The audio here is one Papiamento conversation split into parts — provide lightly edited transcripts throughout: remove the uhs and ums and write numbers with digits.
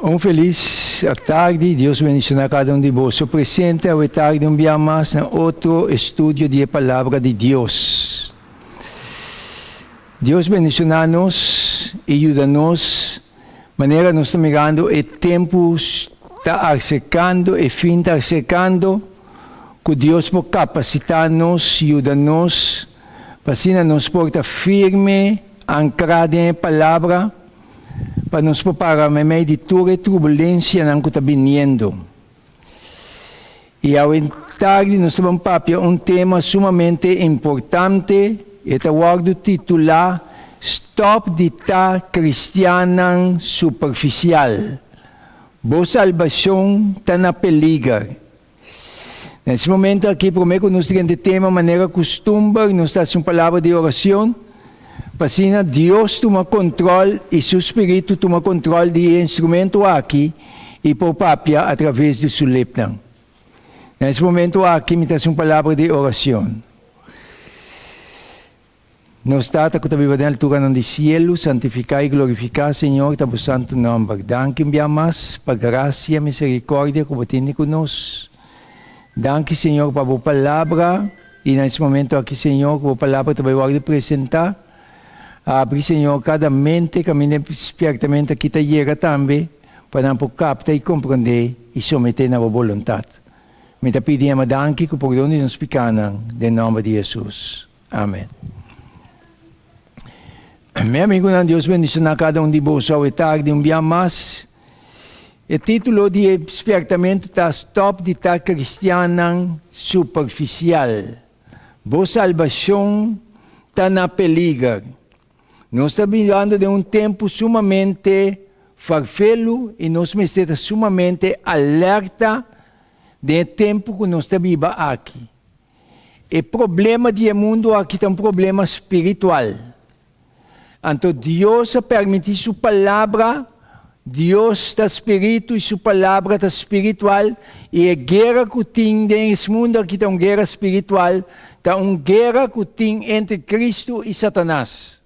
Un felis atardi, Dios bendiciona cada un di boso presente awe tardi un bia mas na otro estudio di e palabra di Dios. Dios bendiciona nos y yuda nos manera nos ta mirando e tempo ta acercando, e fin ta acercando, cu Dios por capacita nos, yuda nos, pa asina nos por ta firme, ancra den e palabra, pa nos por para meimei di tur e turbulencianan cu ta biniendo. Y awe tardi nos ta ban papia un tema sumamente importante, e ta wordo titula Stop di ta cristiannan superficial, bo salbacion ta na peliger. Na es momento aki, prome cu nos drenta e tema, manera custumber, nos ta haci un palabra di oracion, pa asina Dios tuma control y Su Spiritu tuma control di e instrumento aki y por papia a traves di Su lepnan. Na es momento aki mi ta haci un palabra di oracion. Nos Tata ku ta biba den alturanan di sielu, santifiká i glorifiká, Señor, ta bo santu nòmber. Danki un bia mas pa grasia i miserikòrdia ku bo tene ku nos. Danki, Señor, pa bo palabra, i na es momento aki, Señor, ku bo palabra ta bai wòrdu presentá. Abri, Señor, kada mente kaminda e spièrtamentu aki ta yega tambe, pa nan por kapta i komprondé i someté na bo boluntat. Mi ta pidi Ema danki ku pordon di nos pikánan, den nòmber di Hesus. Amen. Mi amigunan, Dios bendiciona cada un di boso awe tardi un bia mas. E titulo di e spiertamento ta Stop di ta cristiannan superficial. Bo salbacion ta na peliger. Nos ta bibando den un tempo sumamente farfelu y nos mester ta sumamente alerta den e tempo cu nos ta biba aki. E problema di e mundu aki ta un problema spiritual. Anto Dios a permití su Palabra, Dios ta spiritu i su Palabra ta spiritual, i e guera ku tin den es mundu aki ta un guera spiritual, ta un guera ku tin entre Kristu i Satanas.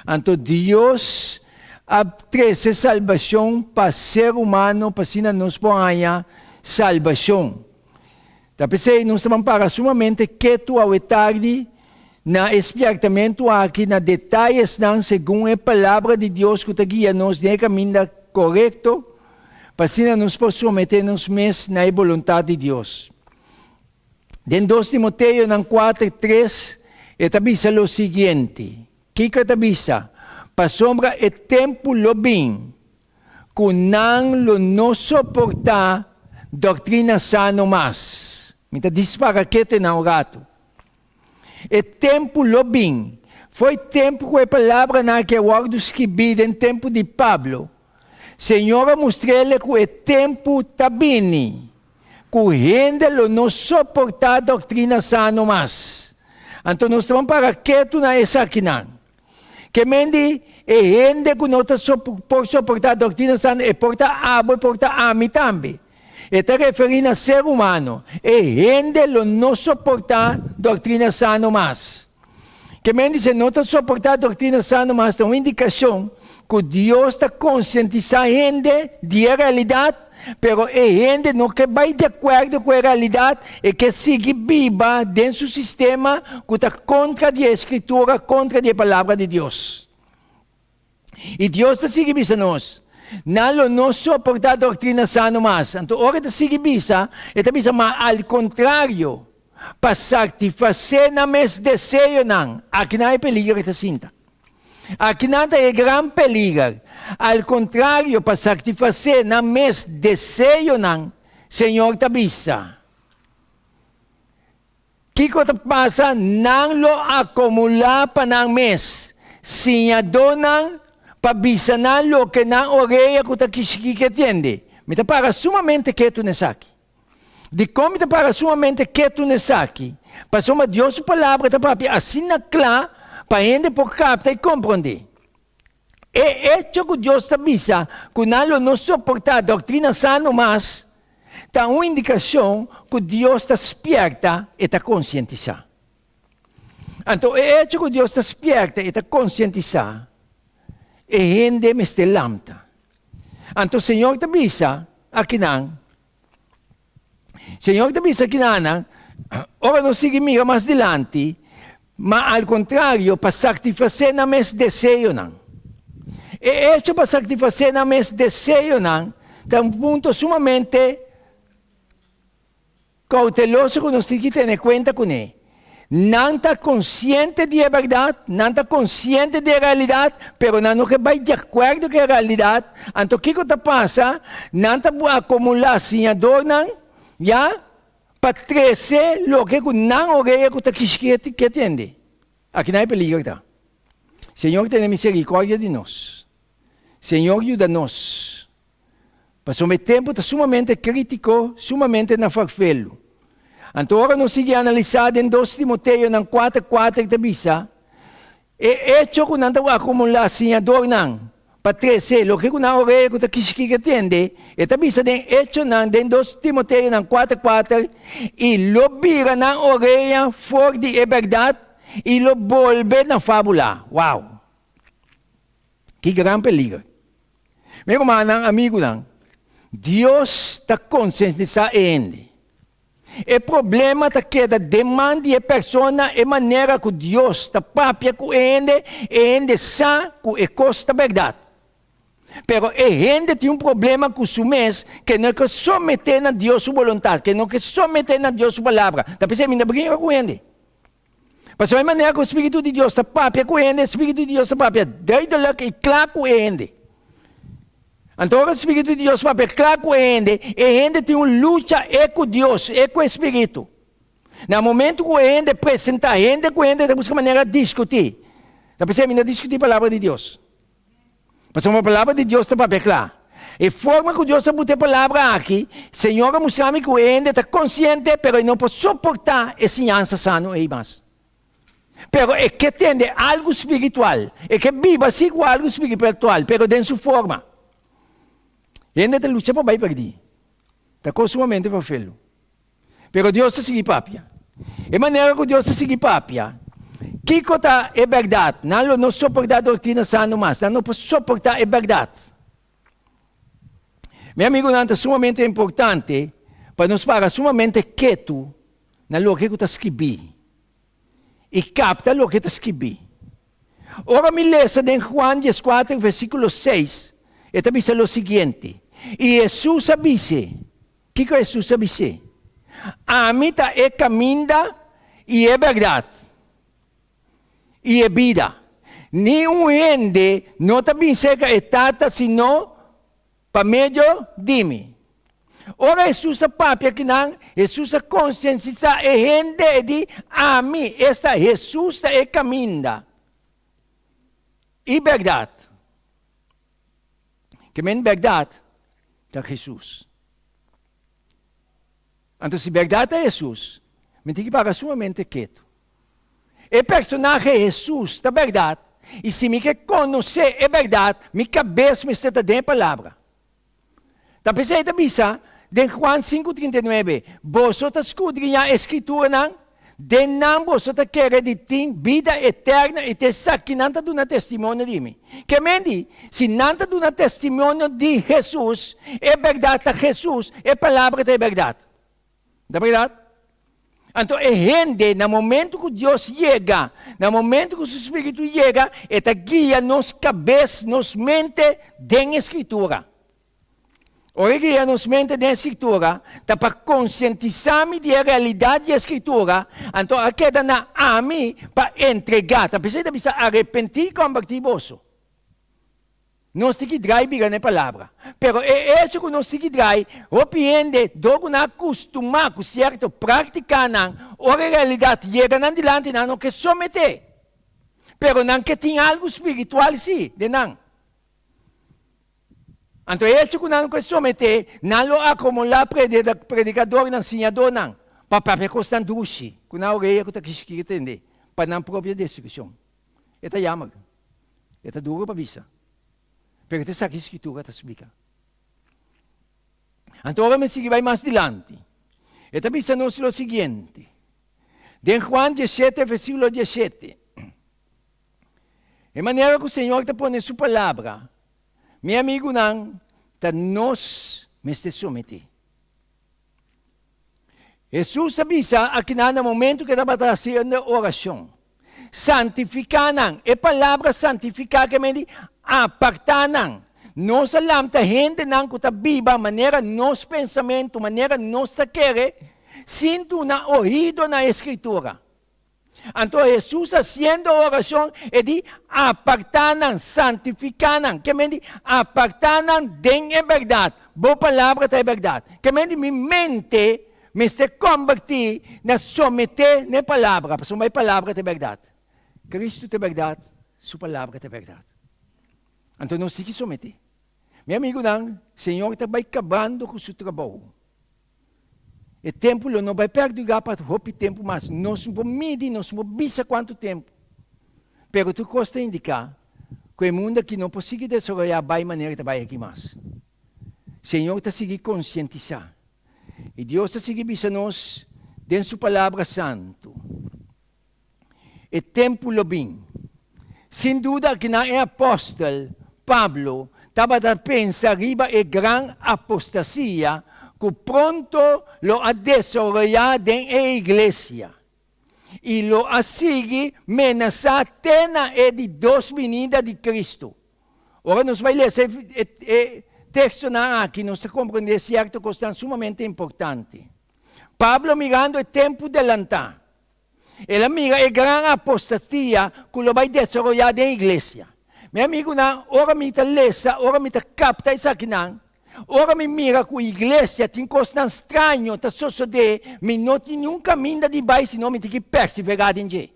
Anto Dios a trese salbashon pa ser humano pa asina nos por haña salbashon. Ta p'esei nos ta ban para sumamente ketu awe tardi na e spièrtamentu aki, na detayesnan segun e Palabra di Dios ku ta guia nos den e kaminda korekto, pa asina nos por someté nos mes na e boluntat di Dios. Den dos Timoteonan kuater, tres, e ta bisa lo siguiente. Kiko e ta bisa? Pasobra e tempu lo bin ku nan lo no soportá doktrina sano mas. Mi ta dispara ketu nan un ratu. E tempu lo bin. Foi tempu ku e palabranan aki a wòrdu skibí den tempu di Pablo, Señor a mustr'el ku e tempu ta bini ku hende lo no soportá doktrina sano mas. Anto nos ta ban para ketu na esakinan. Ke men di e hende ku no ta por soportá doktrina sano, e por ta abo, e por ta ami tambe. E ta referí na ser humano. E hende lo no soportá doktrina sano mas. Ke men di se no ta soportá doktrina sano mas ta un indikashon ku Dios ta konsientisá hende di e realidat, pero e hende no ke bai di akuerdo ku e realidat, e ke sigui biba den su sistema ku ta kontra di e Skritura, kontra di e Palabra di Dios. I Dios ta sigui bisa nos, Nan lo no soportá doktrina sano mas. Anto ora e ta sigui bisa, e ta bisa, Ma al kontrario, pa satisfasé nan mes deseonan, akinan e peligro ta sinta. Akinan ta e gran peliger. Al kontrario, pa satisfasé nan mes deseonan, Señor ta bisa. Kiko ta pasa? Nan lo akomulá pa nan mes siñadónan pa bisa nan loke nan orea ku ta kishikí ke tende. Mi ta para sumamente ketu na esaki. Dikon mi ta para sumamente ketu na esaki? Pasobra Dios su Palabra ta papia asina kla pa hende por kapta i komprondé. E echo ku Dios ta bisa ku nan lo no soportá doktrina sano mas, ta un indikashon ku Dios ta spièrta, e ta konsientisá. Anto e echo ku Dios ta spièrta, e ta konsientisá. E hende mester lamta. Anto Señor ta bisa akinan, Señor ta bisa akinanan, ora nos sigui mira mas dilanti, ma al kontrario pa saktifasé nan mes deseonan. E echo pa saktifasé nan mes deseonan ta un punto sumamente Kouteloso ku nos tin ki tene kuenta kuné. Nan ta konsiente di e bèrdat, nan ta konsiente di e realidat, pero nan no ke bai di akuerdo ku e realidat. Anto kiko ta pasa? Nan ta akumulá siñadornan, ya, pa trese loke ku nan orea ku ta kishki ke tende. Aki nan e peliger ta. Señor tene miserikòrdia di nos. Señor yuda nos. Pasobra e tempu ta sumamente krítiko, sumamente na farfelu. Anto ora nos sigui analisá den dos Timoteonan kuater kuater ta bisa, E echo ku nan ta akumulá siñadornan pa trese loke ku nan orea ku ta kishikí ke tende, e ta bisa den Echonan den dos Timoteonan kuater kuater, I lo bira nan orea for di e bèrdat i lo bolbe na fábula. Wow! Ki gran peliger! Mi rumannan, amigunan, Dios ta konsientisá e hende. E problema ta keda den man di e persona, e manera ku Dios ta papia ku e hende, e hende sa ku e kos ta bèrdat. Pero e hende tin un problema ku su mes, ke no ke someté na Dios su boluntat, ke no ke someté na Dios su palabra. Ta p'esei mi ta bringa ku hende. Pasobra e manera ku e Spiritu di Dios ta papia ku hende, e Spiritu di Dios ta papia duidelijk i kla ku e hende. Anto ora e Spiritu di Dios papia kla ku e hende, e hende tin un lucha e ku Dios, e ku e Spiritu. Na momentu ku e hende presentá hende ku hende ta buska manera diskutí. Ta p'esei mi no diskutí palabra di Dios. Pasobra palabra di Dios ta papia kla. E forma ku Dios a buta e palabra aki, Señor a mustra mi ku e hende ta konsiente pero e no por soportá e siñansa sano ei mas. Pero e ke tende algu spiritual, e ke biba si ku algu spiritual, pero den su forma. Hende ta lucha pa bai pèrdí. Ta kos sumamente ferfelu. Pero Dios ta sigui papia. E manera ku Dios ta sigui papia, kiko ta e bèrdat? Nan lo no soportá doktrina sano mas. Nan no por soportá e bèrdat. Mi amigunan, ta sumamente importante pa nos para sumamente ketu na loke ku ta skibí i kapta loke ta skibí. Ora mi lesa den Juan dieskuater versíkulo seis, e ta bisa lo siguiente, I Hesus a bis'é, Kiko Hesus a bis'é? Ami ta e kaminda i e bèrdat i e bida. Ni un hende no ta bin serka e Tata sino pa medio di mi. Ora Hesus a papia kinan, Hesus a konsientisá e hende, e di, Ami, esta Hesus ta e kaminda i bèrdat. Ke men bèrdat ta Hesus. Anto si bèrdat ta Hesus, mi tin ki para sumamente ketu. E personahe Hesus ta bèrdat, i si mi ke konosé e bèrdat, mi kabes mester ta den e Palabra. Ta p'esei ta bisa den Juan sinku 39, Boso ta skudriñá e Skrituranan, den nan boso ta kere di tin bida eterno i ta esakinan ta duna testimonio di mi. Ke men di, si nan ta duna testimonio di Hesus, e bèrdat ta Hesus, e Palabra ta e bèrdat. Ta bèrdat? Anto e hende na momento ku Dios yega, na momento ku su Spiritu yega, e ta guia nos kabes, nos mente den e Skritura. Ora e guia nos mente den e Skritura, ta pa konsientisá mi di e realidat di e Skritura, anto a keda na ami pa entregá. Ta p'esei ta bisa, Arepentí i kombertí boso. Nos tin ki drai bira na e palabra. Pero e echo ku nos tin ki drai, hopi hende dor ku nan a kustumá ku sierto práktikanan, ora e realidat yega nan dilanti nan no ke someté. Pero nan ke tin algu spiritual sí den nan. Anto e echo ku nan no ke someté, nan lo akomulá predikadornan, siñadónan, pa papia kosnan dushi ku nan orea ku ta kishikí tende, pa nan propio destrukshon. E ta yama. E ta duro pa bisa, pero ta esaki Skritura ta splika. Anto ora mi sigui bai mas dilanti, e ta bisa nos lo siguiente, den Juan diesshete versíkulo diesshete, E manera ku Señor ta pone Su Palabra, mi amigunan, ta nos mester sometí. Hesus a bisa akinan na momentu ku e tabata hasiendo orashon, Santifiká nan. E palabra santifiká ke men di apartá nan. Nos a lamta hendenan ku ta biba manera nos pensamentu, manera nos ta kere, sin duna oido na e Skritura. Anto Hesus hasiendo orashon, e di, Apartá nan, santifiká nan. Ke men di, apartá nan den e bèrdat. Bo palabra ta e bèrdat. Ke men di, mi mente mester kombertí na someté na e palabra, pasobra e palabra ta e bèrdat. Kristu ta e bèrdat, Su palabra ta e bèrdat. Anto nos tin ki someté. Mi amigunan, Señor ta bai kabando ku Su trabou. E tempu lo no bai perdurá pa hopi tempu mas. Nos no por midi, nos no por bisa kuantu tempu. Pero tur kos ta indiká ku e mundu aki no por sigui desaroyá bai manera e ta bai aki mas. Señor ta sigui konsientisá. I Dios ta sigui bisa nos den Su Palabra Santu. E tempu lo bin. Sin duda akinan e apòstel Pablo tabata pensa riba e gran apostasia ku pronto lo a desaroyá den e iglesia i lo a sigui menasá te na e di dos binida di Kristu. Ora nos bai lesa e tekstonan aki, nos ta komprendé sierto kosnan sumamente importante. Pablo mirando e tempu delantá, El a mira e gran apostasia ku lo bai desaroyá den iglesia. Mi amigunan, ora mi ta lesa, ora mi ta kapta esakinan, ora mi mira ku iglesia tin kosnan straño ta sosodé, mi no tin niun kaminda di bai sino mi tin ki perseverá den dje.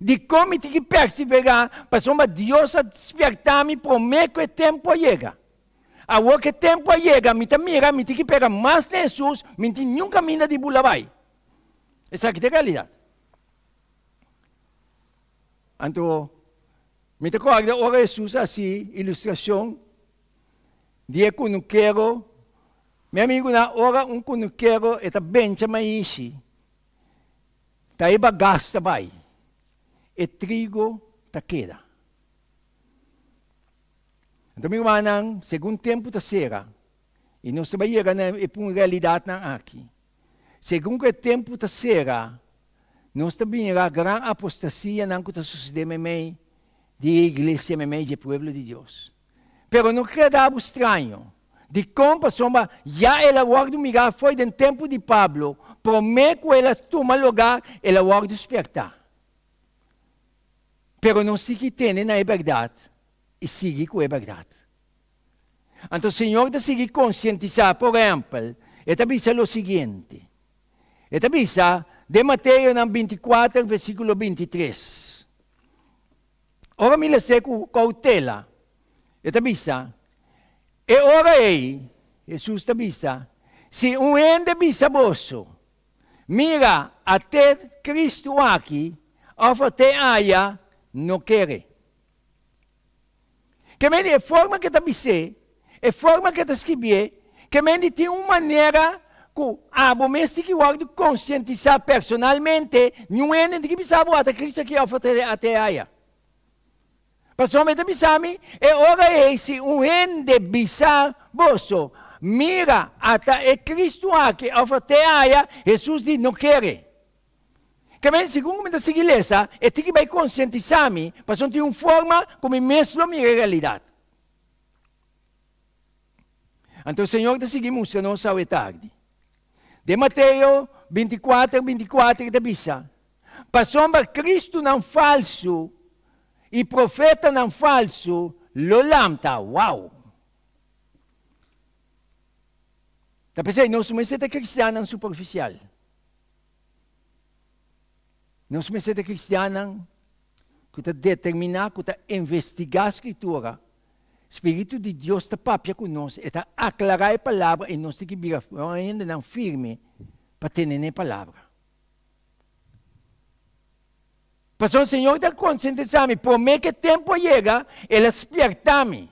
Dikon mi tin ki perseverá? Pasobra Dios a spièrtá mi promé ku e tempu a yega. Awor ku e tempu a yega, mi ta mira mi tin ki pega mas na Hesus, mi no tin niun kaminda di bula bai. Esaki ta e realidat. Anto, mi ta kòrda ora Hesus a hasi ilustrashon di e kunukero. Mi amigunan, ora un kunukero e ta bencha maishi, ta e bagas ta bai, e trigo ta keda. Anto mi rumannan, segun tempu ta sera, i nos ta bai yega na e pun realidatnan aki, Segun ku e tempu ta sera, nos ta mira gran apostasianan ku ta susedé meimei di e iglesia, meimei di e pueblo di Dios. Pero no keda bo straño. Dikon? Pasobra ya el a wòrdu mirá fo'i den tempu di Pablo, promé ku el a tuma lugá, el a wòrdu spièrtá. Pero nos tin ki tene na e bèrdat i sigui ku e bèrdat. Anto Señor ta sigui konsientisá, por ehèmpel, E ta bisa lo siguiente. E ta bisa den Mateonan bintikuater versíkulo bintitres. Ora mi les'é ku koutela, e ta bisa, E ora ei, Hesus ta bisa, si un hende bisa boso, Mira, at'é Kristu aki, òf at'é aya, no kere. Ke men di e forma ke ta bis'é, e forma ke ta skibié, ke men di tin un manera ku abo mes tin ki wòrdu konsientisá personalmente, niun hende tin ki bisa bo ata Kristu aki òf ata e aya. Pasobra mi ta bisa mi, e ora ei si un hende bisa boso, Mira, ata e Kristu aki òf ata e aya, Hesus di, No kere. Ke men, segun ku mi ta sigui lesa, e tin ki bai konsientisá mi, pasobra tin un forma ku mi mes lo mira e realidat. Anto Señor ta sigui mustra nos awe tardi. Den Mateo bintikuater, bintikuater e ta bisa, Pasobra Kristunan falsu i profetanan falsu lo lamta. Wow! Ta p'esei nos mester ta kristiannan superfisial. Nos mester ta kristiannan ku ta determiná, ku ta investigá Skritura. Spiritu di Dios ta papia ku nos, e ta aklará e Palabra i nos tin ki bira hendenan firme pa tene na e Palabra. Pasobra Señor ta konsientisá mi, promé ku e tempu a yega, El a spièrtá mi.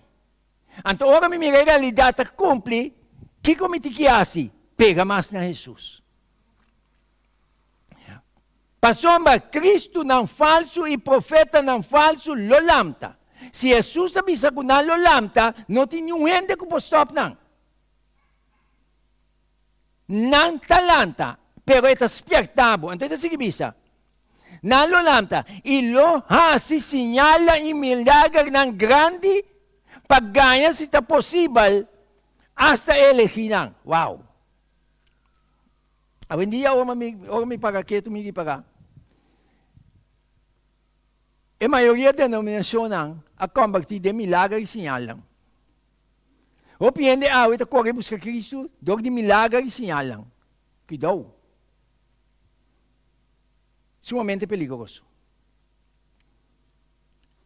Anto ora mi mira e realidat ta kumpli, kiko mi tin ki hasi? Pega mas na Hesus. Pasobra Kristunan falsu i profetanan falsu lo lamta. Si Hesus a bisa ku nan lo lamta, no tin niun hende ku por stòp nan. Nan ta lanta, pero e ta spièrta bo. Anto e ta sigui bisa, Nan lo lanta i lo hasi siñalnan i milagernan grandi pa gaña, si ta posibel, asta e elegínan. Wow! Awendia ora mi ora mi paga ketu mi di paga. E mayoria denominashonnan a kombertí den milager i siñalnan. Hopi hende awe ta kore buska Kristu dor di milager i siñalnan. Kuidou! Sumamente peligroso.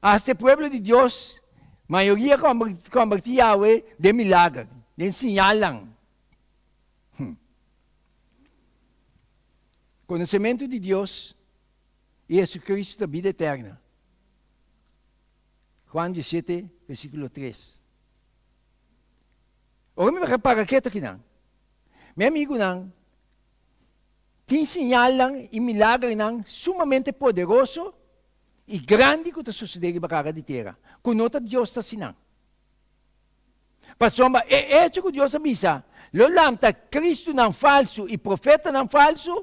Asta e pueblo di Dios, mayoria kombertí awe den milager, den siñalnan. Konosementu di Dios i Jesucristo ta bida eterna. Juan diesshete, versíkulo tres. Ora mi para ketu akinan, mi amigunan, tin siñalnan i milagernan sumamente poderoso i grandi ku ta sosodé riba kara di tera, ku no ta Dios ta hasi nan. Pasobra e echo ku Dios a bisa lo lanta Kristunan falsu i profetanan falsu,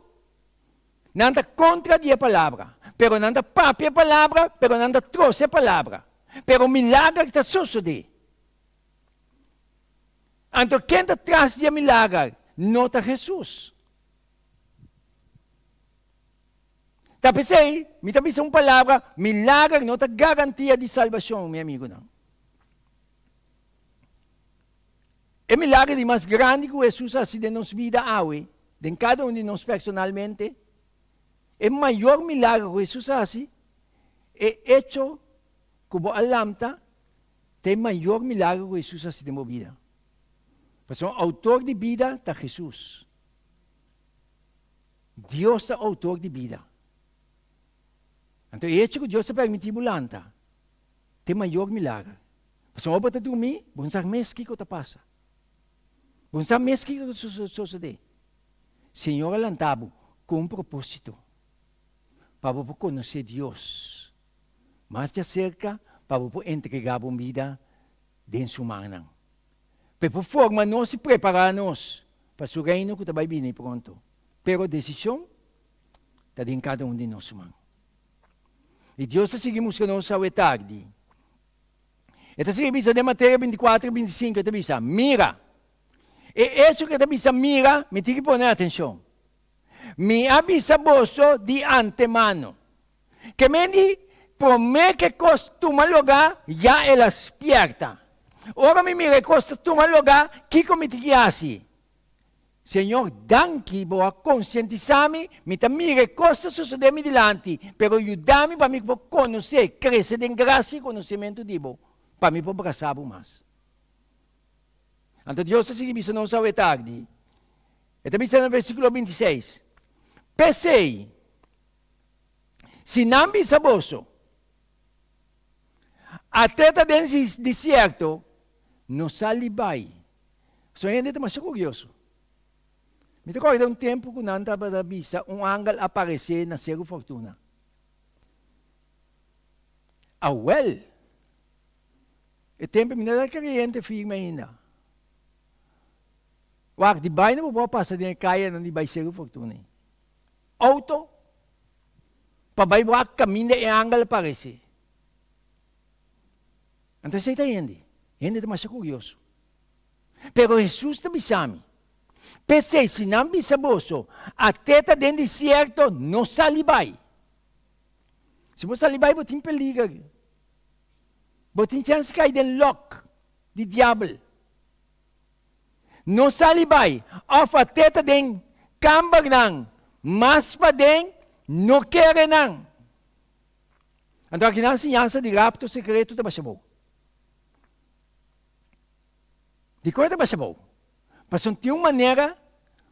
nan ta kontra di e palabra, pero nan ta papia e palabra, pero nan ta trose e palabra. Pero milager ta sosodé. Anto ken ta tras di e milager? No ta Hesus. Ta p'esei mi ta bisa un palabra, milager no ta garantia di salbashon, mi amigunan. E milager di mas grandi ku Hesus a hasi den nos bida awe, den kada un di nos personalmente, e mayor milager ku Hesus a hasi, e echo ku bo a lamta, ta e mayor milager ku Hesus a hasi den bo bida. Pasobra outor di bida ta Hesus. Dios ta outor di bida. Anto e echo ku Dios a permití bo lanta, ta e mayor milager. Pasobra ora bo ta drumí, bo no sa mes kiko ta pasa. Bo no sa mes kiko ta sosodé. Señor a lanta bo ku un propósito, pa bo por konosé Dios mas djaserka, pa bo por entregá bo bida den Su mannan, pa E por forma nos i prepará nos pa Su Reino ku ta bai bini pronto. Pero desishon ta den kada un di nos su man. I Dios ta sigui mustra nos awe tardi. E ta sigui bisa den Mateo bintikuater, bintisinku, e ta bisa, Mira! E echo ku e ta bisa mira, mi tin ki pone atenshon. Mi a bisa boso di antemano. Ke men di, promé ku e kos tuma lugá, ya el a spièrta. Ora mi mira e kos ta tuma lugá, kiko mi tin ki hasi? Señor, danki bo a konsientisá mi, mi ta mira e kos ta sosodé mi dilanti, pero yuda mi pa mi por konosé, krese den grasia i konosementu di bo, pa mi por brasá bo mas. Anto Dios ta sigui bisa nos awe tardi. E ta bisa na versíkulo bintiseis, P'esei, si nan bisa boso, Até ta den desierto, no sali bai. Pasobra hende ta masha kurioso. Mi ta kòrda un tempu ku nan tabata bisa un angel a paresé na Seru Fortuna. Awèl, e tempu mi no ta kreyente firme ainda. Wak, di baina bo por a pasa den e kayanan di bai Seru Fortuna ei. Outo pa bai wak kaminda e angel a paresé. Anto esei ta hende. Hende ta masha kurioso. Pero Hesus ta bisa mi, P'esei, si nan bisa boso, Até ta den desierto, no sali bai. Si bo sali bai, bo tin peliger. Bo tin chèns kai den lòk di diabel. No sali bai, òf até ta den kambernan mas paden, no kere nan. Anto akinan siñansa di rapto sekreto ta basha bou. Dikon e ta basha bou? Pasobra tin un manera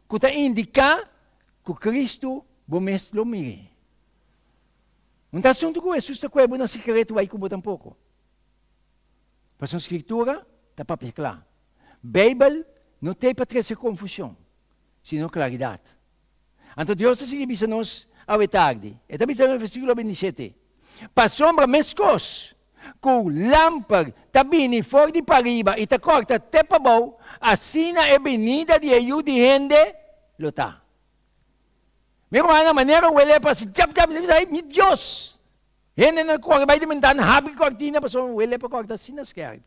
ku ta indiká ku Kristu bo mes lo mir'é. Un ta asuntu ku Hesus ta kue bo na sekreto bai ku bo tampoko. Pasobra Skritura ta papia kla. Beibel no t'ei pa trese konfushon, sino klaridat. Anto Dios ta sigui bisa nos. awe tardi. E ta bisa den versíkulo 27, Pasobra meskos ku lamper ta bini for di pariba i ta kòrta te pabou, asina e binida di e Yu di hende lo ta. Mi rumannan, manera welepa hasi jap jap, mi ta bisa, Ay, mi Dios! Hendenan kore bai di bentana, habri kòrtina pasobra welepa kòrta asina skèrpi.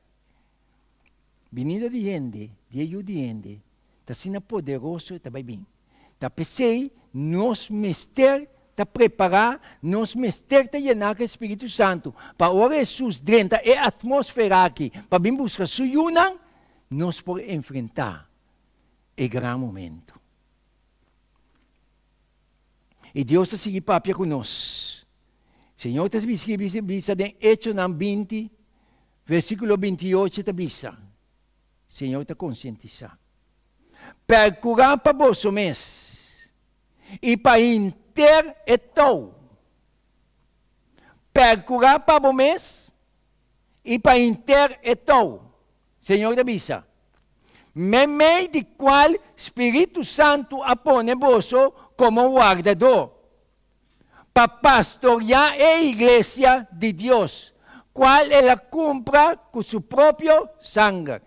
Binida di hende, di e Yu di hende, ta asina poderoso e ta bai bin. Ta p'esei nos mester ta prepará, nos mester ta yená ku e Spiritu Santu, pa ora Hesus drenta e atmósfera aki pa bin buska Su yunan, nos por enfrentá e gran momento. I Dios ta sigui papia ku nos. Señor ta sigui bisa den Echonan 20, versíkulo 28 ta bisa, Señor ta konsientisá, Perkurá pa boso mes i pa henter e tou. Perkurá pa bo mes i pa henter e tou. Señor ta bisa, Meimei di kual Spiritu Santu a pone boso komo wardadó, pa pastoriá e iglesia di Dios, kual el a kumpra ku su propio sanger.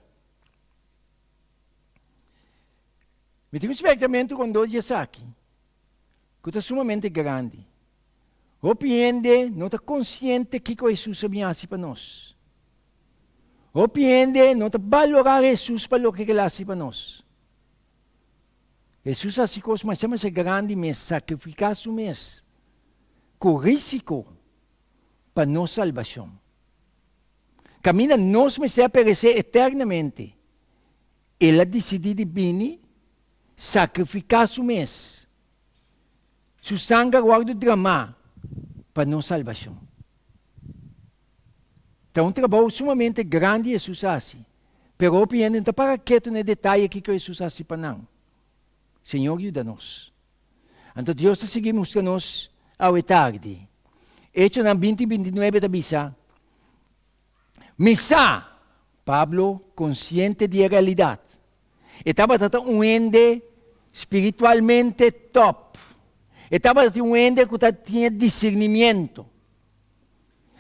Mi tin un spèrtamentu rondó di esaki, ku ta sumamente grandi. Hopi hende no ta konsiente kiko Hesus a bin hasi pa nos. Hopi hende no ta balorá Hesus pa loke ku el a hasi pa nos. Hesus a hasi kos masha masha grandi mes, sakrifiká su mes ku rísiko pa nos salbashon. Kaminda nos mester a peresé eternamente, el a disidí di bini sakrifiká su mes. Su sanger wòrdu dramá pa nos salbashon. Ta un trabou sumamente grandi Hesus a hasi, pero hopi hende no ta para ketu na e detaye kiko Hesus a hasi pa nan. Señor yuda nos. Anto Dios ta sigui mustra nos awe tardi. Echonan 20 i 29 ta bisa, Mi sa, Pablo konsiente di e realidat, e tabata ta un hende spiritualmente tòp, e tabata tin un hende ku ta tin disirnimiento.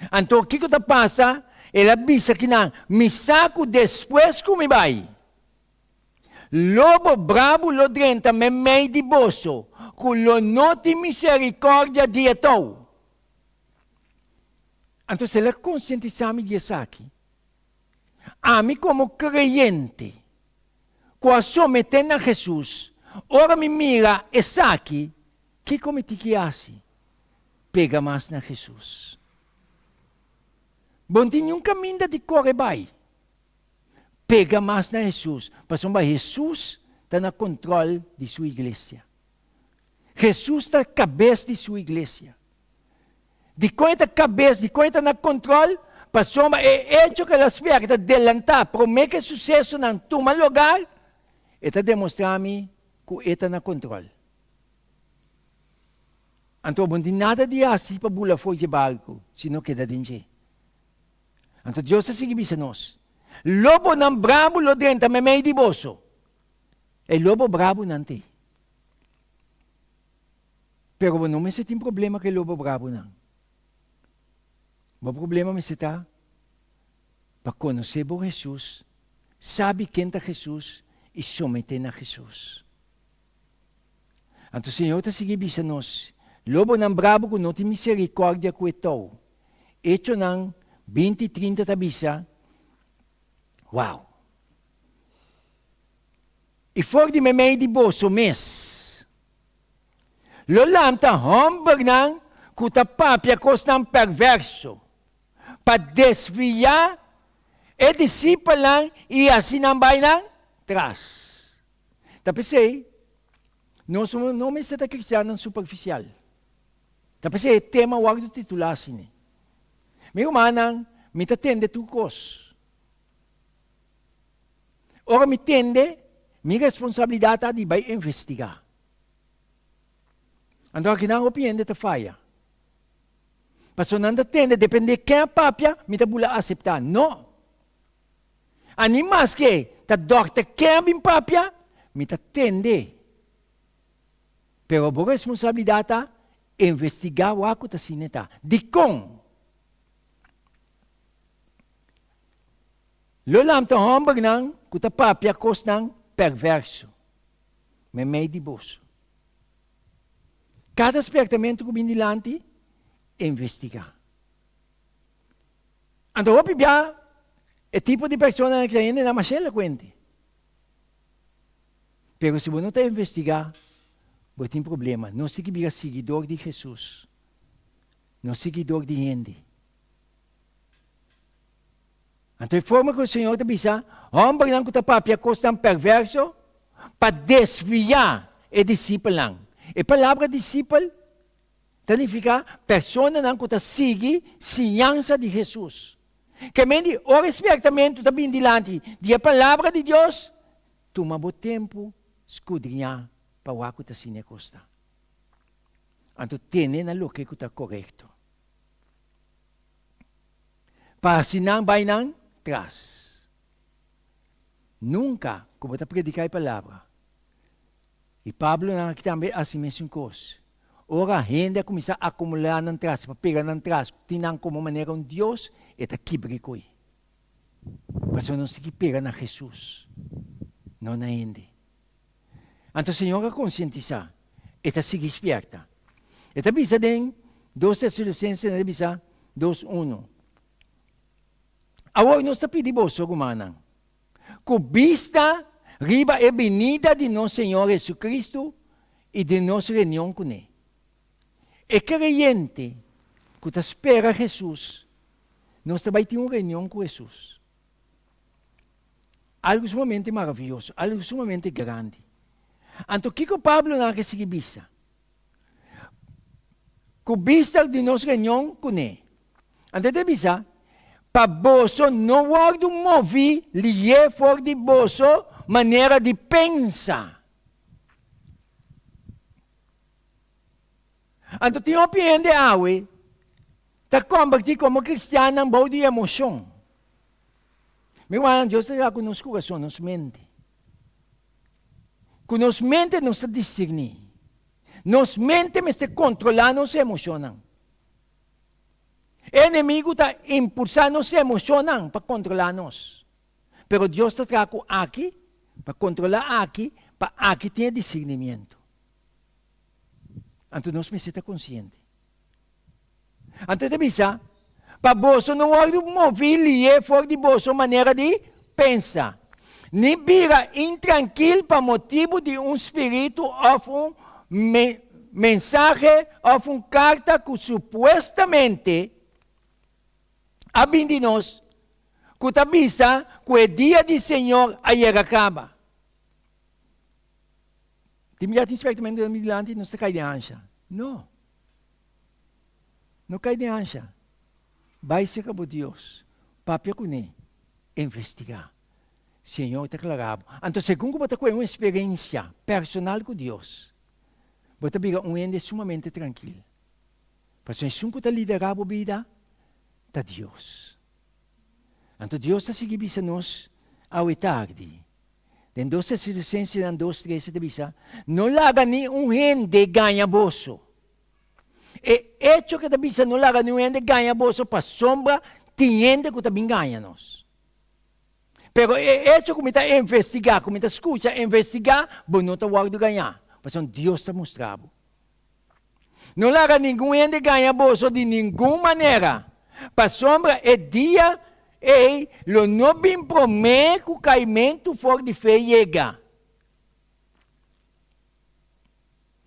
Anto kiko ta pasa? El a bisa kinan, Mi sa ku despues ku mi bai, lobo brabu lo drenta meimei di boso, ku lo no tin miserikòrdia di e tou. Anto si el a konsientisá mi di esaki, ami komo kreyente ku a someté na Hesus, ora mi mira esaki, kiko mi tin ki hasi? Pega mas na Hesus. Bo no tin niun kaminda di kore bai. Pega mas na Hesus, pasobra Hesus ta na kontròl di su iglesia. Hesus ta kabes di su iglesia. Dikon e ta kabes, dikon e ta na kontròl? Pasobra e echo ku el a spièrta delantá promé ku e susesonan tuma lugar, e ta demostrá mi ku e ta na kontròl. Anto bo no tin nada di hasi pa bula for dje barku, sino keda den dje. Anto Dios ta sigui bisa nos, Lobonan brabu lo drenta meimei di boso. E lobo brabunan t'ei. Pero bo no mester tin problema ku e lobo brabunan. Bo problema mester ta pa konosé bo Hesus, sabi ken ta Hesus i someté na Hesus. Anto Señor ta sigui bisa nos, Lobonan brabu ku no tin miserikòrdia ku e tou. Echonan 20 i 30 ta bisa, Wow! I for di meimei di boso mes lo lanta hòmbernan ku ta papia kosnan pèrvèrso pa desviá e disipelnan i hasi nan bai nan tras. Ta p'esei, nos no mester ta kristiannan superfisial. Ta p'esei e tema wòrdu titulá asina. Mi rumannan, mi ta tende tur kos. Ora mi tende, mi responsabilidat ta di bai investigá. Anto akinan hopi hende ta faya. Pasobra nan ta tende, dependé ken a papia, mi ta bula aseptá. No! Ani maske ta dòkter ken a bin papia, mi ta tende. Pero bo responsabilidat ta. Investigá wak ku ta asina ta. Dikon? Lo lanta hòmbernan ku ta papia kosnan pèrvèrso meimei di boso. Kada spèrtamentu ku bin dilanti, investigá. Anto hopi bia e tipo di personanan aki ta hendenan masha elokuente. Pero si bo no ta investigá, bo tin problema. Nos tin ki bira siguidor di Hesus, no siguidor di hende. Anto e forma ku e Señor ta bisa hòmbernan ku ta papia kosnan pèrvèrso pa desviá e disipelnan. E palabra disipel ta nifiká personanan ku ta sigui siñansa di Hesus. Ke men di ora e spièrtamentu ta bini dilanti di e Palabra di Dios, tuma bo tempu skudriñá pa wak ku ta asina e kos ta. Anto tene na loke ku ta korekto. Pa hasi nan bai nan tras. Nunka ku bo ta prediká e palabra. I Pablo nan aki tambe a hasi mesun kos. Ora hende a kuminsá akumulá nan tras, pa pega nan tras, tin nan komo manera un dios, e ta kibra e koi. Pasobra nos tin ki pega na Hesus, no na hende. Anto Señor a konsientisá, e ta sigui spièrta. E ta bisa den Dos Tesalonicensenan, e ta bisa dos uno, Awor nos ta pidi boso, rumannan, ku bista riba e binida di nos Señor Jesucristo i di nos reunion kuné. E kreyente ku ta spera Hesus, nos ta bai tin un reunion ku Hesus. Algu sumamente maravioso, algu sumamente grandi. Anto kiko Pablo nan ke sigui bisa? Ku bista di nos reunion kuné. Anto e ta bisa, Pa boso no wòrdu moví lié for di boso manera di pensa. Anto tin hopi hende awe ta kombertí komo kristiannan bou di emoshon. Mi rumannan, Dios ta traha ku nos kurason, nos mente. Ku nos mente nos ta disirní. Nos mente mester kontrolá nos emoshonnan. E enemigu ta impulsá nos emoshonnan pa kontrolá nos. Pero Dios ta traha ku aki, pa kontrolá aki, pa aki tin e disirnimiento. Anto nos mester ta konsiente. Anto e ta bisa, Pa boso no wòrdu moví lié for di boso manera di pensa, ni bira intrankil pa motibu di un spiritu òf un mensahe òf un karta ku supuestamente a bin di nos, ku ta bisa ku e dia di Señor a yega kaba. Tin bia tin spèrtamentu den mi dilanti, nos ta kai den ansha. No. No kai den ansha. Bai serka bo Dios, papia kuné, investigá. Señor ta klará bo. Anto segun ku bo ta kohe un eksperensia personal ku Dios, bo ta bira un hende sumamente trankil. Pasobra esun ku ta liderá bo bida ta Dios. Anto Dios ta sigui bisa nos awe tardi. Den Dos Tesalonicensenan dos trese ta bisa, No laga ni un hende gaña boso. E echo ke ta bisa no laga niun hende gaña boso pasobra tin hende ku ta bin gaña nos. Pero e echo ku mi ta investigá, ku mi ta skucha investigá, bo no ta wòrdu gañá, pasobra Dios ta mustra bo. No laga ningun hende gaña boso di ningun manera, pasobra e dia ei lo no bin promé ku kaimentu for di fe yega.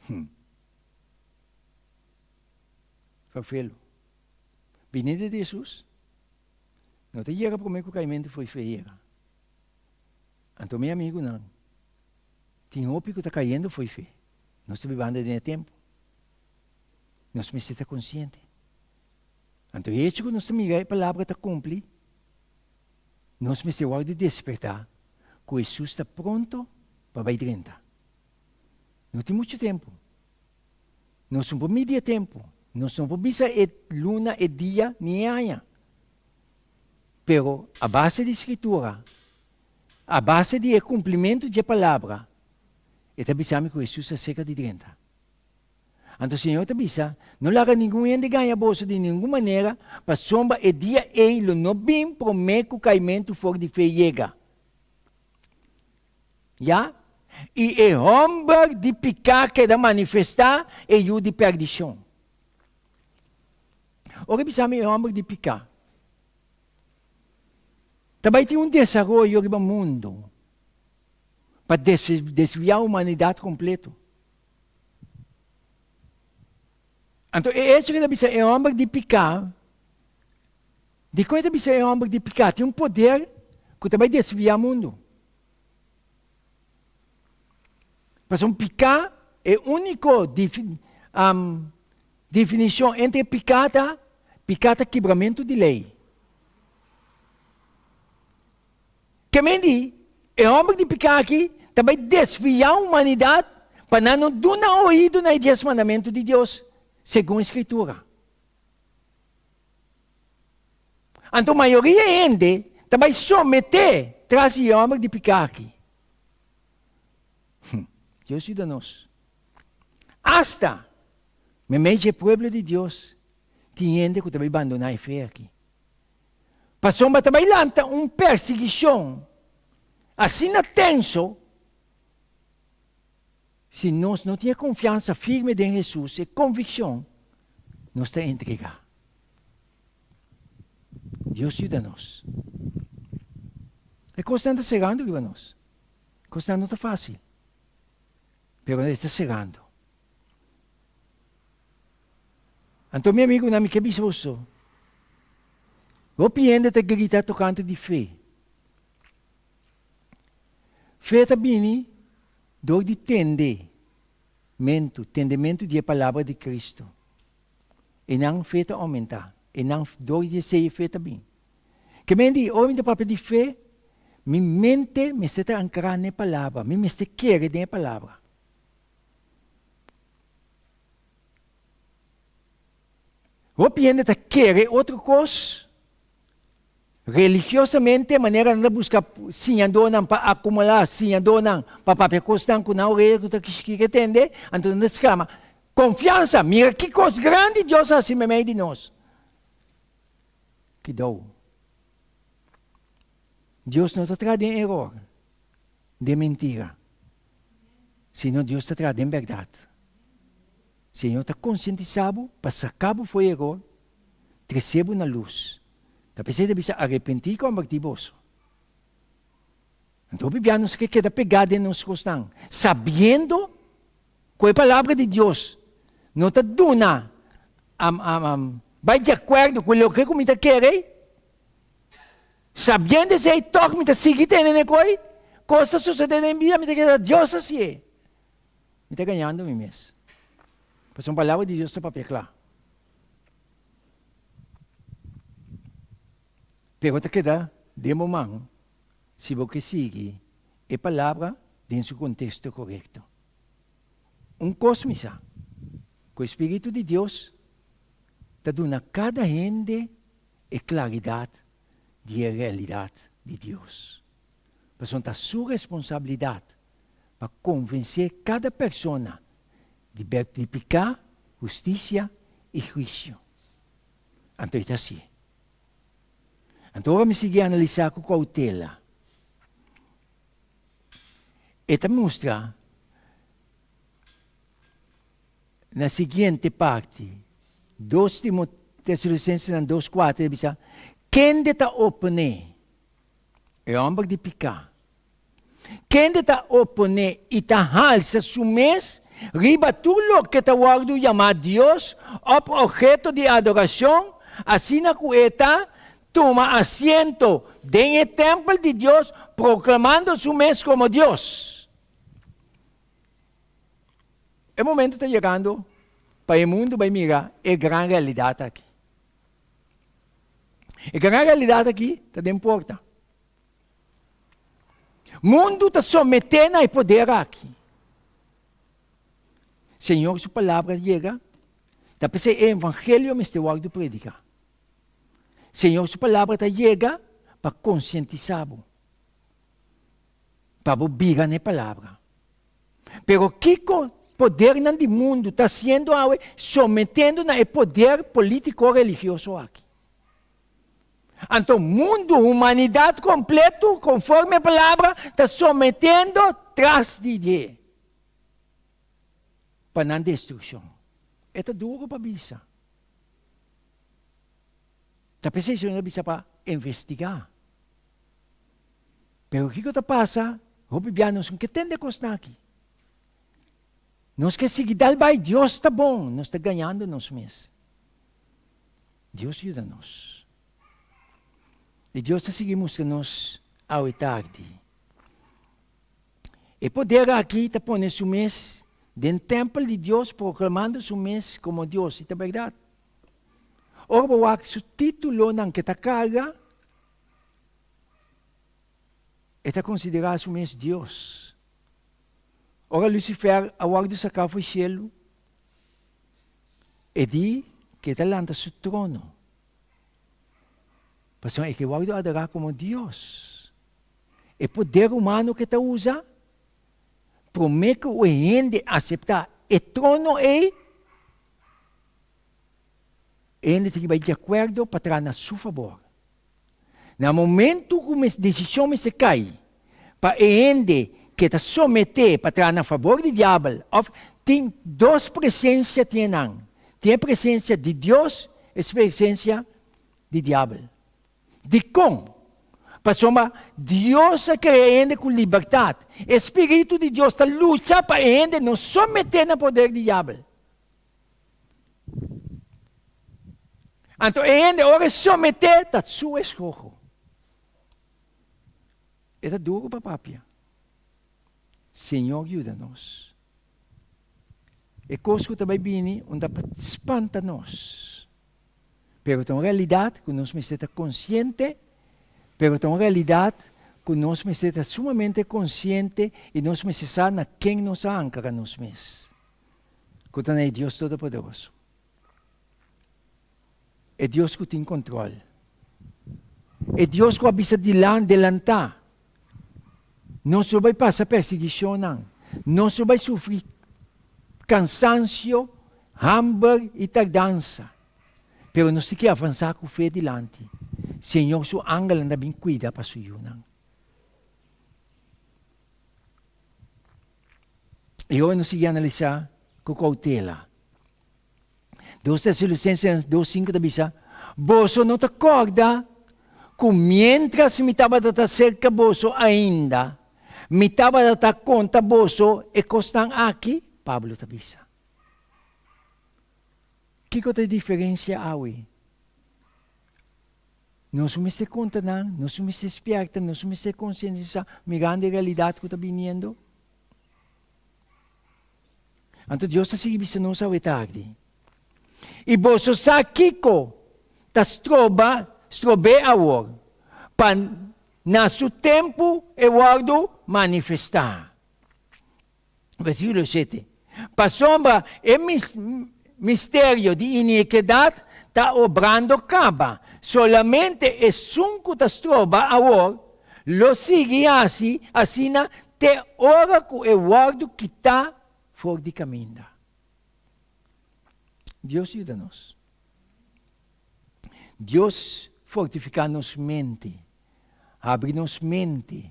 Hm. Vervelo. Binida di Hesus no ta yega promé ku kaimentu for fe yega. Anto mi amigunan, tin hopi ku ta kayendo for fe. Nos ta bibando den e tempu. Nos mester ta konsiente. Anto e hecho ku nos ta mira e palabra ta kumpli, nos mester wòrdu despertá ku Hesus ta pronto pa bai drenta. No tin muchu tempu. Nos no por midi e tempu. Nos no por bisa e luna, e dia, ni e aña. Pero a base di Skritura, a base di e kumplimentu dje palabra, e ta bisa mi ku Hesus a serka di drenta. Anto Señor ta bisa, No laga ningun hende gaña boso di ningun manera, pasobra e dia ei lo no bin promé ku kaimentu for di fe yega. Ya, i e hòmber di piká keda manifestá, e yu di pèrdishon. Ora e bisa mi e hòmber di piká, ta bai tin un desaroyo riba mundu pa desviá humanidat kompleto. Anto e echo ku e ta bisa e hòmber di piká, dikon e ta bisa e hòmber di piká? Tin un poder ku ta bai desviá mundu. Pasobra un piká, e úniko definishon entre piká ta, piká ta kibramentu di lei. Ke men di, e hòmber di piká aki ta bai desviá humanidat pa nan no duna oido na e dies mandamentu di Dios, segun e Skritura. Anto mayoria hende ta bai someté tras di e hòmber di piká aki. Dios yuda nos. Asta meimei dje pueblo di Dios tin hende ku ta bai bandoná e fe aki. Pasobra ta bai lanta un persiguishon asina tenso, si nos no tin e konfiansa firme den Hesus, e konvikshon, nos ta entregá. Dios yuda nos. E kosnan ta serando riba nos. E kosnan no ta fásil, pero e ta serando. Anto mi amigunan, mi ke bisa boso, hopi hende ta grita tokante di fe. Fe ta bini dor di tende mentu, tendementu di e palabra di Cristo. E nan fe ta aumenta, e nan dor di esei e fe ta bini. Ke men di, ora mi ta papia di fe, mi mente mester ta ankrá na e palabra, mi mester kere den e palabra. Hopi hende ta kere otro kos religiosamente, manera nan ta buska siñadónan pa akumulá siñadónan pa papia kosnan ku nan orea ku ta kishikí tende, anto nan ta sklama, Konfiansa! Mira ki kos grandi Dios a hasi meimei di nos! Kidou! Dios no ta traha den eror, den mentira, sino Dios ta traha den bèrdat. Señor ta konsientisá bo pa saká bo for e eror, tresé bo na lus. Ta p'esei ta bisa, Arepentí i kombertí boso. Anto hopi bia nos ke keda pegá den nos kosnan, sabiendo ku e Palabra di Dios no ta duna bai di akuerdo ku loke ku mi ta kere. Sabiendo esei tòg mi ta sigui tene ne koi, kos ta sosodé den bida mi ta keda Dios hasié. Mi ta gañando mi mes. Pasobra palabra di Dios ta papia kla. Pero ta keda den bo man si bo ke sigui e palabra den su konteksto korekto. Un kos mi sa, ku e Spiritu di Dios ta duna kada hende e klaridat di e realidat di Dios. Pasobra ta su responsabilidat pa konvensé kada persona di di piká, hustisia i huisio. Anto e ta hasié. Anto ora mi sigui analisá ku koutela, e ta mustra Na siguiente parti, dos Timo Tesalonicensenan dos kuater e bisa, Kende ta oponé e hòmber di piká? Kende ta oponé i ta halsa su mes riba tur loke ta wòrdu yamá Dios òf obheto di adorashon, asina ku e ta tuma asiento den e tèmpel di Dios, proklamando su mes komo Dios? E momento ta yegando pa e mundu bai mira e gran realidat aki. E gran realidat aki ta den porta. Mundu ta someté na e poder aki. Señor su palabra yega, ta p'esei e evangelio mester wòrdu prediká. Señor su palabra ta yega pa konsientisá bo, pa bo bira na e palabra. Pero kiko? podernan di mundu ta hasiendo awe, sometendo na e poder polítiko religioso aki. Anto mundu, humanidat kompleto, konforme e palabra, ta sometendo tras di dje pa nan destrukshon. E ta duru pa bisa. Ta p'esei Señor a bisa pa investigá. Pero kiko ta pasa? Hopi bia nos no ke tende kosnan aki. Nos ke sigui dal bai, Dios ta bon, nos ta gañando nos mes. Dios yuda nos. I Dios ta sigui mustra nos awe tardi. E poder aki ta pone su mes den tempel di Dios proclamando su mes como Dios. I ta berdad. Ora bo wak su titulonan ke ta karga, e ta konsiderá su mes Dios. Ora Lucifer a wòrdu saká for shelu, e di ku e ta lanta su trono, pasobra e ke wòrdu adorá komo Dios. E poder humano ku e ta usa, promé ku un hende aseptá e trono ei, E hende tin ki bai di akuerdo pa traha na su fabor. Na momentu ku mes desishon mester kai pa e hende ke ta someté pa traha na fabor di diabel òf tin dos presensia tin e nan, tin e presensia di Dios e presensia di diabel. Dikon? Pasobra Dios a krea e hende ku libertat. E spiritu di Dios ta lucha pa e hende no someté na poder di diabel. Anto e hende ora e someté ta su eskoho. E ta duru pa papia. Señor yuda nos. E kos ku ta bai bini un ta pa spanta nos. Pero ta un realidat ku nos mester ta konsiente, pero ta un realidat ku nos mester ta sumamente konsiente i nos mester sa na ken nos a ankra nos mes. Ku ta na e Dios Todopoderoso. E Dios ku tin kontrol. E Dios ku a bisa dilan delantá. Nos lo bai pasa persiguishonnan. Nos lo bai sufri kansansio, hamber i tardansa. Pero nos tin ke avansá ku fe dilanti. Señor su angelnan ta bin kuida pa su yunan. I ora nos sigui analisá ku koutela. Dos Tesalonicenses 2:5 ta bisa, Boso no ta kòrda ku miéntras mi tabata ta serka boso ainda, mi tabata ta konta boso e kosnan aki? Pablo ta bisa. Kiko ta e diferensia awe? Nos mester konta nan, nos mester spièrta, nos mester konsientisá mirando e realidat ku ta biniendo. Anto Dios ta sigui bisa nos awe tardi, I boso sa kiko ta stroba, strob'é awor, pa na su tempu e wòrdu manifestá. Versíkulo shete, Pasobra e misterio di inikidat ta obrando kaba, solamente esun ku ta stroba awor lo sigui hasi asina te ora ku e wòrdu kitá for di kaminda. Dios yuda nos. Dios fortifiká nos mente, habri nos mente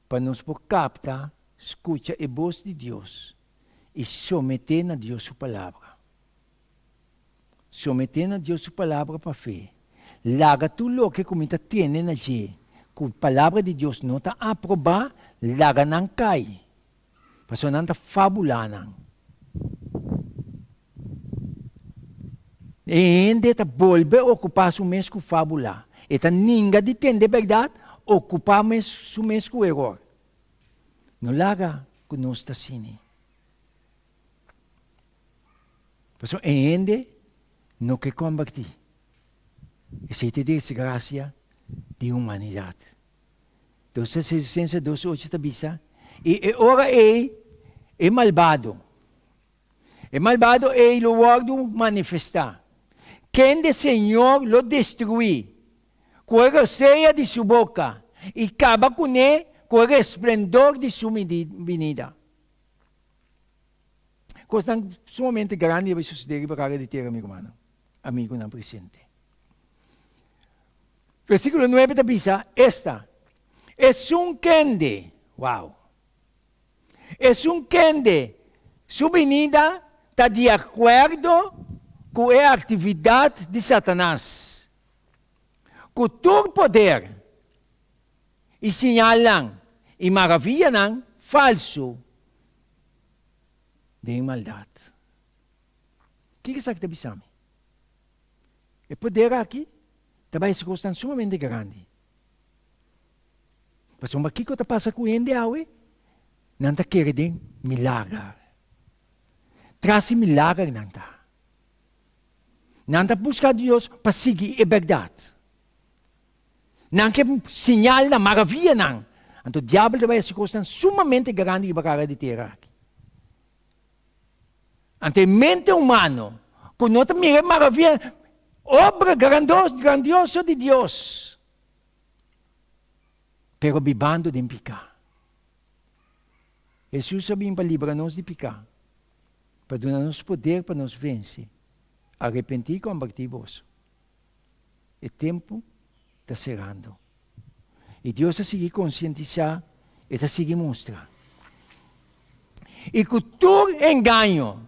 pa nos por kapta, skucha e bos di Dios i someté na Dios su Palabra. Someté na Dios su Palabra pa fe. Laga tur loke ku mi ta tene na dje ku Palabra di Dios no ta aprobá, laga nan kai, pasobra nan ta fabulá nan. E hende ta bolbe okupá su mes ku fabulá. E ta ninga di tende bèrdat, okupá su mes ku eror. No laga ku nos ta asina. Pasobra e hende no ke kombertí. Esei ta e desgrasia di humanidat. Dos Tesalonicenses 2:8 ta bisa, I e ora ei e malbado, e malbado ei lo wòrdu manifestá, kende Señor lo destruí ku e rosea di su boka i kaba kuné ku e resplendor di su binida. Kosnan sumamente grandi a bai susedé riba kara di tera, mi rumannan, amigunan presente. Versíkulo nuebe ta bisa, Esta, esun kende, wow! Esun kende su binida ta di akuerdo ku e aktividat di Satanas, ku tur poder i siñalnan i maravianan falsu den maldat. Kiko esaki ta bisa mi? E poder aki ta bai hasi kosnan sumamente grandi. Pasobra kiko ta pasa ku hende awe? Nan ta kere den milager. Tras di milager nan ta. Nan ta buska Dios pa sigui e bèrdat. Nan ke siñalnan, maravianan. Anto diabel ta bai hasi kosnan sumamente grandi riba kara di tera aki. Anto e mente humano ku no ta mira e maravia, obra grandioso di Dios, pero bibando den piká. Hesus a bin pa libra nos di piká, pa duna nos poder pa nos vense. Arepentí i kombertí boso. E tempu ta serando. I Dios ta sigui konsientisá, e ta sigui mustra. I ku tur engaño,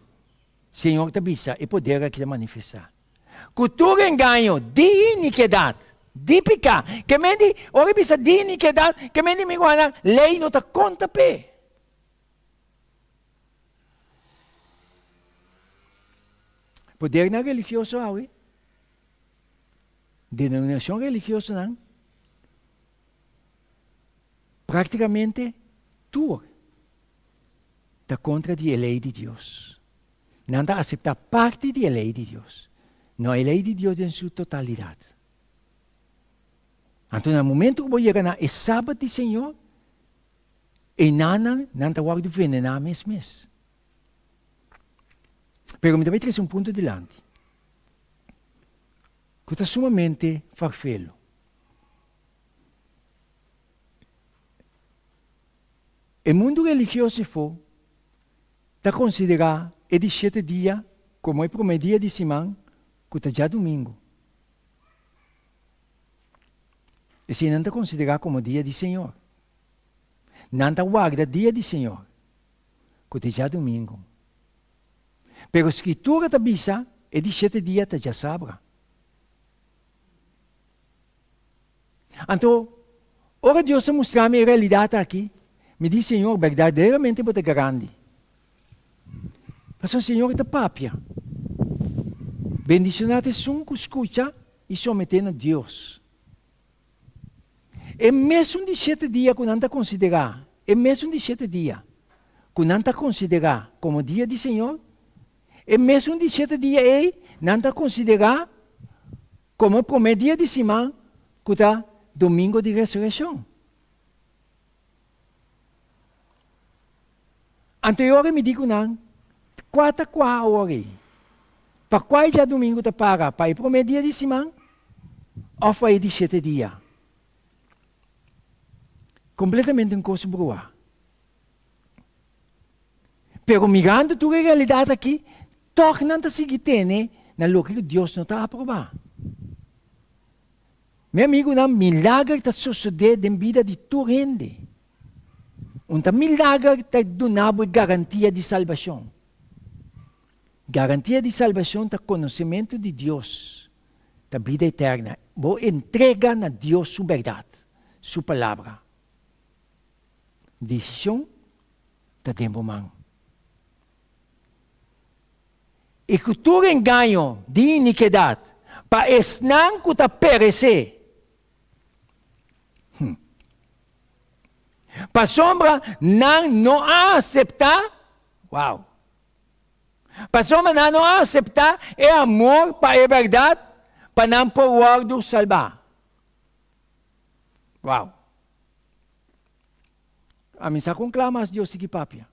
Señor ta bisa, e poder aki ta manifestá. Ku tur engaño di inikidat, di piká. Ke men di, ora e bisa di inikidat, ke men di mi rumannan, lei no ta konta p'e. Podernan religioso awe, denominashon religiosonan, praktikamente tur ta kontra di e lei di Dios. Nan ta aseptá parti di e lei di Dios, no e lei di Dios den su totalidat. Anto na momento ku bo yega na e Sabat di Señor, einanan nan ta wòrdu venená mes mes. Pero mi ta bai trese un punto dilanti ku ta sumamente farfelo. E mundu religioso efo ta konsiderá e di shete dia komo e promé dia di siman ku ta djadumingu. Esei nan ta konsiderá komo dia di Señor. Nan ta warda dia di Señor, ku ta djadumingu. Pero Skritura ta bisa e di shete dia ta djasabra. Anto, ora Dios a mustra mi e realidat aki, mi di, Señor, berdaderamente bo ta grandi. Pasobra Señor ta papia. Bendishoná ta esun ku skucha i someté na Dios. E mesun di shete dia ku nan ta konsiderá, e mesun di shete dia ku nan ta konsiderá komo dia di Señor, e mesun di shete dia ei nan ta konsiderá Komo promé dia di siman ku ta Domingo di Resurekshon. Anto e ora mi di ku nan, Kua ta kua awor ei? Pa kua e djadumingu ta para, pa e promé dia di siman òf pa e di shete dia? Kompletamente un kos bruá. Pero mirando tur e realidat aki, tòg nan ta sigui tene na loke ku Dios no ta aprobá. Mi amigunan, milager ta sosodé den bida di tur hende. Un ta milager ta duna bo e garantia di salbashon. Garantia di salbashon ta konosementu di Dios, ta bida eterna. Bo entrega na Dios su bèrdat, su Palabra. Desishon ta den bo man. I ku tur engaño di inikidat pa esnan ku ta peresé. Hm. Pasobra nan no a aseptá, wow. Pasobra nan no a aseptá e amor pa e bèrdat pa nan por wòrdu salbá. Wow. Ami sa kon kla mas Dios sigui papia.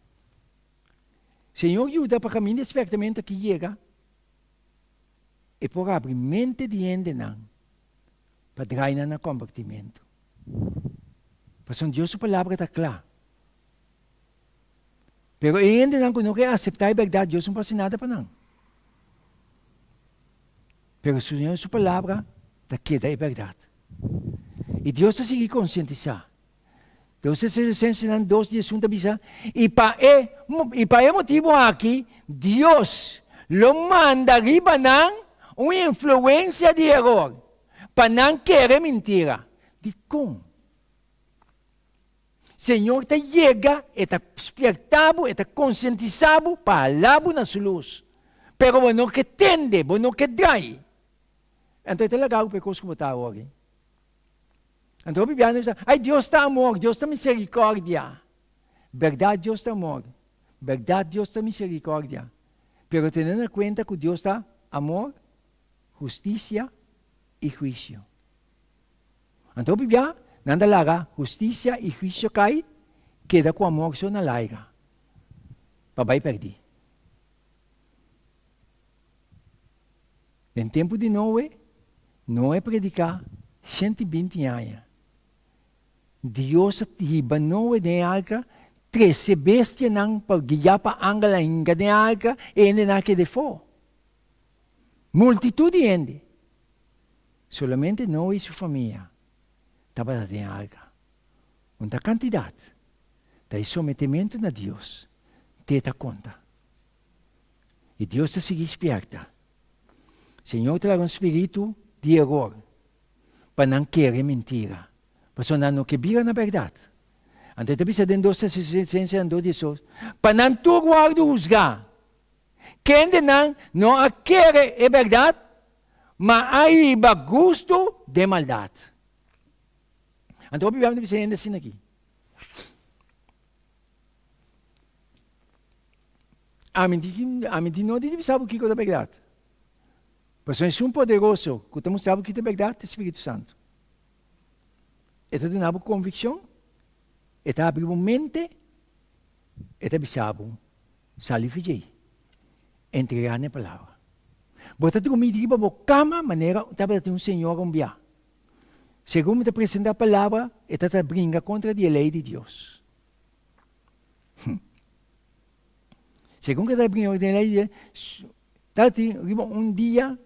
Señor yuda pa kaminda e spèrtamentu aki yega, e por abri mente di hendenan pa drai nan na kombertimentu. Pasobra Dios su palabra ta kla. Pero e hendenan ku no ke aseptá e bèrdat, Dios no por hasi nada pa nan. Pero Señor su palabra ta keda e bèrdat. I Dios ta sigui konsientisá. Dos Tesalonicensenan dos diesun ta bisa, I pa e i pa e motibu aki Dios lo manda riba nan un influensia di eror, pa nan kere mintira. Dikon? Señor ta yega, e ta spierta bo, e ta konsientisá bo pa hala bo na su lus. Pero bo no ke tende, bo no ke drai. Anto e ta laga bo pa e kos ku bo ta awor. Anto hopi biaha nos bisa, Ai, Dios ta amor, Dios ta miserikòrdia. Bèrdat Dios ta amor, bèrdat Dios ta miserikòrdia. Pero tene na kuenta ku Dios ta amor, hustisia i huisio. Anto hopi bia nan ta laga hustisia i huisio kai, keda ku amor so na laiga, pa bai pèrdí. Den tempu di Noe, Noe a prediká 120 aña. Dios a hiba Noe den e arka, trese bestianan pa guiá pa angel a hinka den e arka, e hendenan a keda efó. Multitut di hende. Solamente Noe i su famia tabata den arka. Un ta kantidat, ta e sometementu na Dios te ta konta. I Dios ta sigui spièrta. Señor ta laga un spiritu di eror pa nan kere mentira, pasobra nan no ke bira na bèrdat. Anto e ta bisa den Dos Tesalonicensenan dos diesos, Pa nan tur wòrdu husgá, kendenan no a kere e bèrdat, ma a hiba gustu den maldat. Anto hopi biaha mi ta bisa hende asina aki. Ami di, ami di no di bisa bo kiko ta bèrdat. Pasobra esun poderoso ku ta mustra bo kiko ta bèrdat ta Spiritu Santu. E ta duna bo konvikshon, e ta abri bo mente, e ta bisa bo, sali for djei, entregá na e palabra. Bo ta drumi riba bo kama manera tabata tin un señora un bia. Segun mi ta presentá palabra, e ta ta bringa kontra di e lei di Dios. Segun ku e ta bringa kontra di e lei di Dios, tabatin riba un dia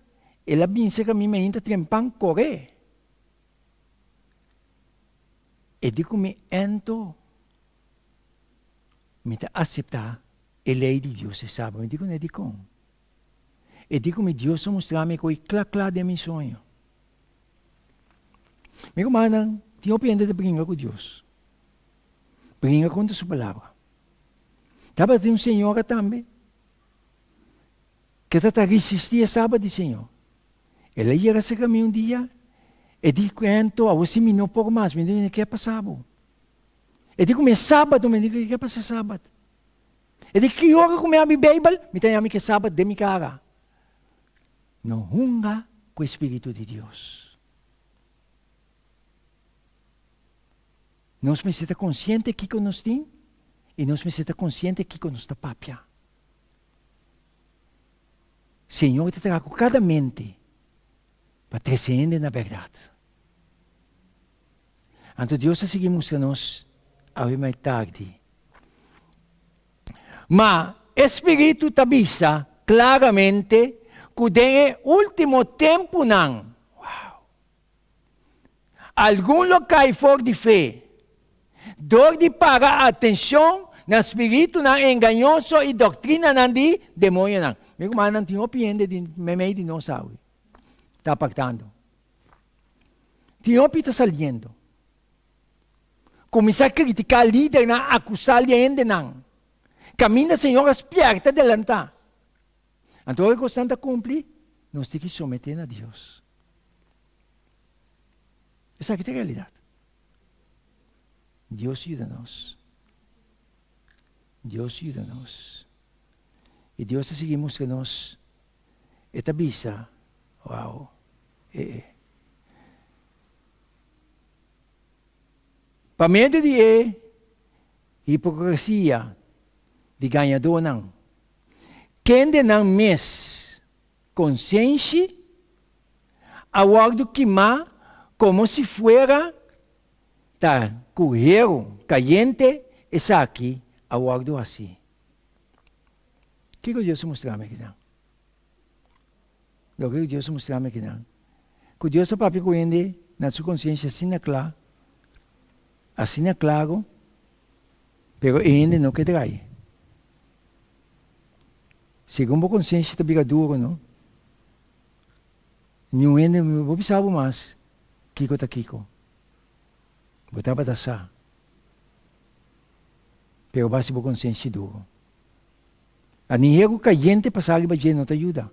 el a binse ku mi mainta trempan kore. E di ku mi ento mi ta aseptá e lei di Dios e saba. Mi di ku ne dikon? E di ku mi Dios a mustra mi koe kla kla den mi soño. Mi rumannan, tin hopi hende ta bringa ku Dios. Bringa kontra su palabra. Tabatin un señora tambe ke ta ta risistí e sabat di Señor. El a yega serka mi un dia, e di kuento, awor si mi no por mas. Mi di, ke a pasa bo? E di ku mi e sabat, mi di, ke a pasa e sabat? E di, ki ora ku mi abri Beibel, mi ta haña mi ke sabat den mi kara. No hunga ku e Spiritu di Dios. Nos mester ta konsiente kiko nos tin i nos mester ta konsiente kiko nos ta papia. Señor ta traha ku kada mente pa trese hende na bèrdat. Anto Dios a sigui mustra nos awe mai tardi. Ma e Spiritu ta bisa klaramente ku den e último tempunan, wow, algun lo kai for di fe, dor di paga atenshon na spiritunan engañoso i doktrinanan di demoñonan. Mi rumannan, tin hopi hende di meimei di nos awe ta apartando. Tin hopi ta saliendo. Kuminsá kritiká lidernan, akusá li hendenan. Kaminda Señor a spièrta delantá. Anto ora kosnan ta kumpli, nos tin ki someté na Dios. Esaki ta e realidat. Dios yuda nos. Dios yuda nos. I Dios ta sigui mustra nos. E ta bisa, wow, e e. Pa medio di e hipokresia di gañadónan, kende nan mes konsenshi a wòrdu kimá komo si fuera ta ku heru kayente esaki a wòrdu hasí. Kiko Dios a mustra mi akinan? Loke ku Dios a mustra mi akinan, ku Dios a papia ku hende na su konsiensia asina kla, asina klaro, pero e hende no ke drai. Segun bo konsiensia ta bira duro, no? Niun hende bo bisa bo mas kiko ta kiko. Bo tabata sa, pero basi bo konsenshi duro. A ni heru kayente pasa riba dje no ta yuda.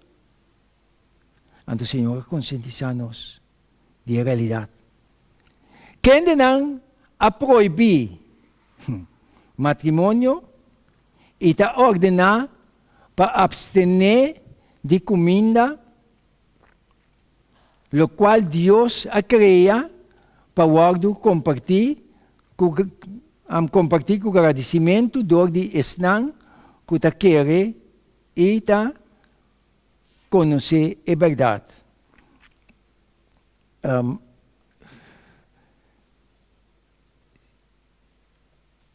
Anto Señor a konsientisá nos di e realidat. Kendenan a prohibí matrimonio i ta ordená pa abstené di kuminda lokual Dios a krea pa wòrdu kompartí ku kompartí ku gradisimentu dor di esnan ku ta kere i ta konosé e bèrdat.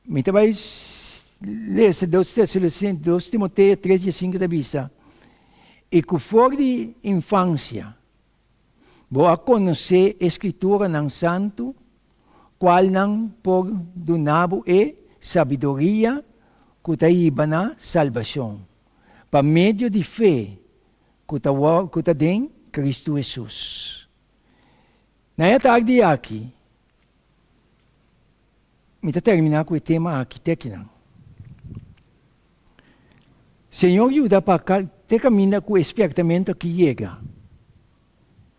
Mi ta bai lesa dos Tesalonicenses, dos Timoteo 3 15 ta bisa, I ku for di infansia bo a konosé e Skrituranan Santu, kualnan por duna bo e sabiduria ku ta hiba na salbashon, pa medio di fe ku ta ku ta den Kristu Hesus. Na e atardi aki, Mi ta terminá ku e tema aki te akinan. Señor yuda pa te kaminda ku e spièrtamentu aki yega.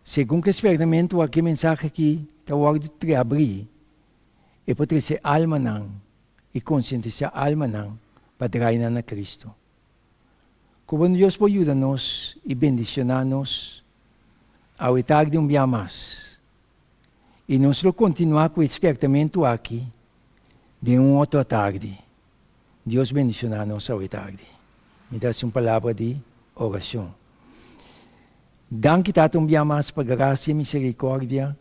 Segun ku e spièrtamentu aki, e mensahe aki ta wòrdu triabrí, e por trese almanan i konsientisá almanan pa drai nan na Kristu. Ku bon Dios por yuda nos i bendishoná nos awe tardi un bia mas. I nos lo kontinuá ku e spièrtamentu aki den un otro atardi. Dios bendishoná nos awe tardi. Mi ta hasi un palabra di orashon. Danki Tata un bia mas pa grasia i miserikòrdia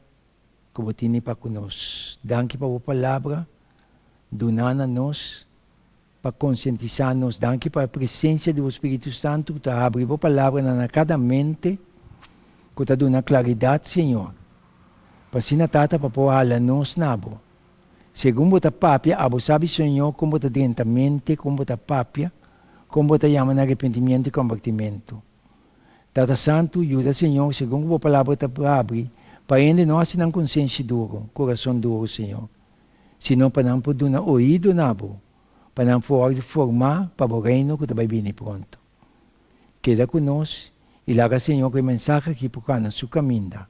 ku bo tini pa ku nos. Danki pa bo palabra duná na nos pa konsientisá nos. Danki pa e presensia di bo Spiritu Santu ku ta habri bo palabranan na kada mente, ku ta duna klaridat, Señor. Pa asina, Tata, pa por hala nos na bo. Segun bo ta papia, abo sabi, Señor, kon bo ta drenta mente, kon bo ta papia, kon bo ta yama na arepentimiento i kombertimentu. Tata Santu, yuda, Señor, segun ku bo palabra ta habri, pa hende no hasi nan konsenshi duru, kurason duru, Señor. sino pa nan por duna oido na bo, pa nan por wòrdu formá pa bo Reino ku ta bai bini pronto. Keda ku nos i laga Señor ku e mensahe aki por kana su kaminda.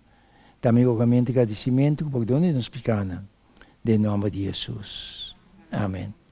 Ta mi rogamentu i gradisimentu ku pordon di nos pikánan, den nòmber di Hesus. Amen.